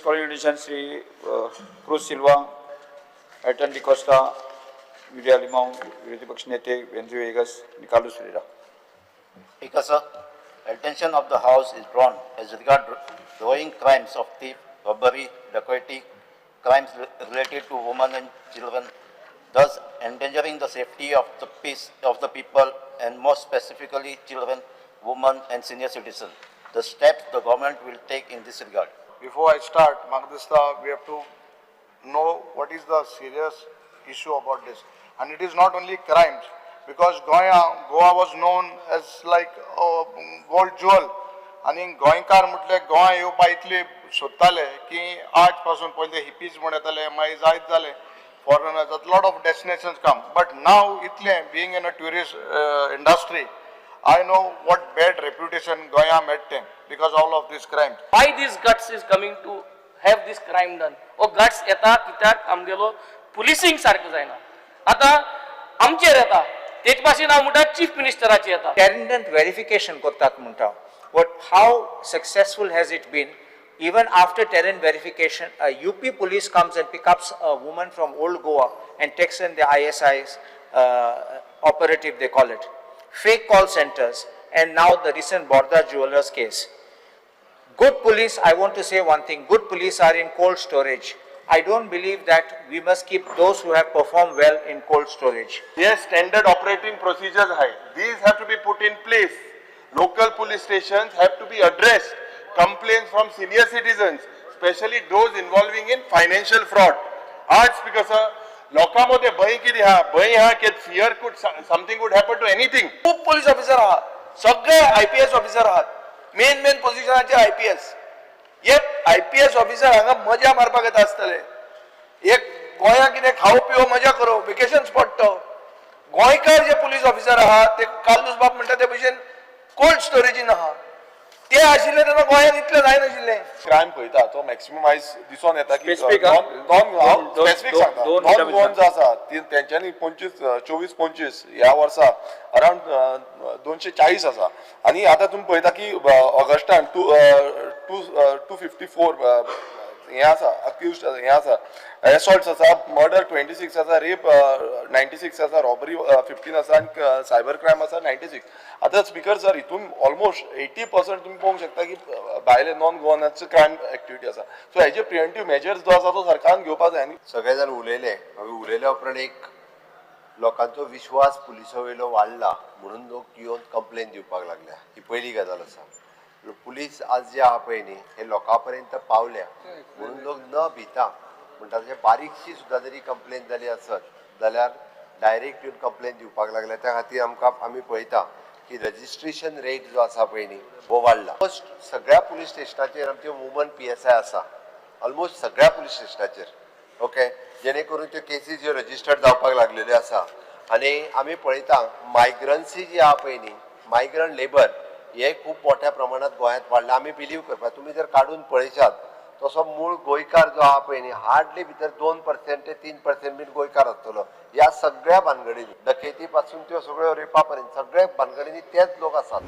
Calling attention Shri cruise Silva, Elton D'Costa, Viola Alemao, विरोधी पक्ष नेते वेंझी व्हिएगस आणि Carlos Ferreira. Speaker, sir, attention of the House is drawn as regard growing crimes of theft, robbery, dacoity, crimes related to women and children, thus endangering the safety of the peace of the people and more specifically children, women and senior citizens. The steps the government will take in this regard. Before I start, म्हाका दिसता we have to know what is the serious issue about this. And it is not only crimes, because Goa was known as like a gold jewel. आनी गोंयकार म्हटले गोंया येवपा इतले सोदताले की आज पासून पयले हिपीज म्हण येताले, मागीर जायत जाले foreigners, a lot of destinations come. But now इतलें being in a tourist industry, I know what bad reputation Goa मेळटे because all of these crimes. Why this guts is coming to have this crime done? हो guts येता कित्याक आमगेलो पुलिसींग सारकें जायना. आतां आमचेर येता तेच भाशेन हांव म्हणटा चीफ मिनिस्टराचेर येता. Talent verification करतात म्हणटा. What, how successful has it been? Even after talent verification, a UP police comes and picks up a woman from Old Goa and takes in the ISI's operative, they call it. Fake call centers, and now the recent Borda Jewelers case. Good police, I want to say one thing, good police are in cold storage. I don't believe that we must keep those who have performed well in cold storage. Yes, standard operating procedures आहे. These have to be put in place. Local police stations have to be addressed. Complaints from senior citizens, especially those involving in financial fraud. आज, Speaker sir, लोकां मदें भंय कितें आहा? भंय आहा की fear could something would happen to anything. खूब पोलीस ऑफिसर आहात, सगळे आय पी एस ऑफिसर आहात, मेन मेन पोझिशनाचे I P S. हे I P S officer हांगा मजा मारपाक येता आसतले. एक गोंया कितें खाओ पिओ, मजा करो, वेकेशन स्पॉट तो. गोंयकार जे पुलीस ऑफिसर आहात ते कार्लूस बाब म्हणटा ते भशेन कोल्ड स्टोरेजीन आहा. ते आशिल्ले तेन्ना गोंयांत इतलें जायनाशिल्लें. क्रायम पळयता तो मॅक्सिमम आयज दिसून येता की Specific, हा? नॉन दोन- स्पेसिफीक दोन- सांगता, दोन नॉन मिनटां. गोवन जो आसा ती तेंच्यांनी 25, 24-25 ह्या वर्सा अरावंड 240 आसा. आनी आतां तुमी पळयता की ऑगस्टान 2 2 254 हें आसा, अक्युज हें आसा, एसॉल्ट्स आसा, मर्डर 26 आसा, रेप 96 आसा, रॉबरी 15 आसा आनी सायबर क्रायम आसा 96. आतां स्पीकर सर, हितून ऑलमोस्ट 80% तुमी पळोवंक शकता की भायले नॉन गोवनाचे क्रायम एक्टिविटी आसा. सो हेजे प्रिवेंटीव मेजर्स जो आसा तो सरकारान घेवपाक जाय आनी सगळे जाण उलयले. मागीर उलयल्या उपरांत एक लोकांचो विश्वास पुलिसा वयलो वाडला म्हणून लोक येवन कंप्लेन दिवपाक लागल्या. ही पयली गजाल आसा. पुलीस आज जे आहा पळय न्ही, हे लोकां पर्यंत पावल्या म्हणून लोक न भिता म्हणटा तशें बारीकशी सुद्दां जरी कंप्लेन जाली आसत जाल्यार डायरेक्ट येवन कंप्लेन दिवपाक लागल्या. त्या खातीर आमकां आमी पळयता की रजिस्ट्रेशन रेट जो आसा पळय न्ही, हो वाडला. ऑलमोस्ट सगळ्या पुलीस स्टेशनाचेर आमचे वुमन पीएसआय आसा, ऑलमोस्ट सगळ्या पुलीस स्टेशनाचेर, ओके, जेणे करून त्यो केसीस ज्यो रजिस्टर्ड जावपाक लागलेल्यो आसा. आनी आमी पळयता मायग्रन्सी जी आहा पळय न्ही, मायग्रंट लेबर हे खूब मोठ्या प्रमाणात गोंयांत वाडला. आमी बिलीव करपाक, तुमी जर काडून पळयशात, तसो मूळ गोंयकार जो आहा पळय न्ही, हार्डली भितर 2% ते 3% बीन गोंयकार आसतलो. ह्या सगळ्या भानगडींनी, डकेती पासून त्यो सगळ्यो रेपा पर्यंत सगळ्या भानगडींनी तेच लोक आसात.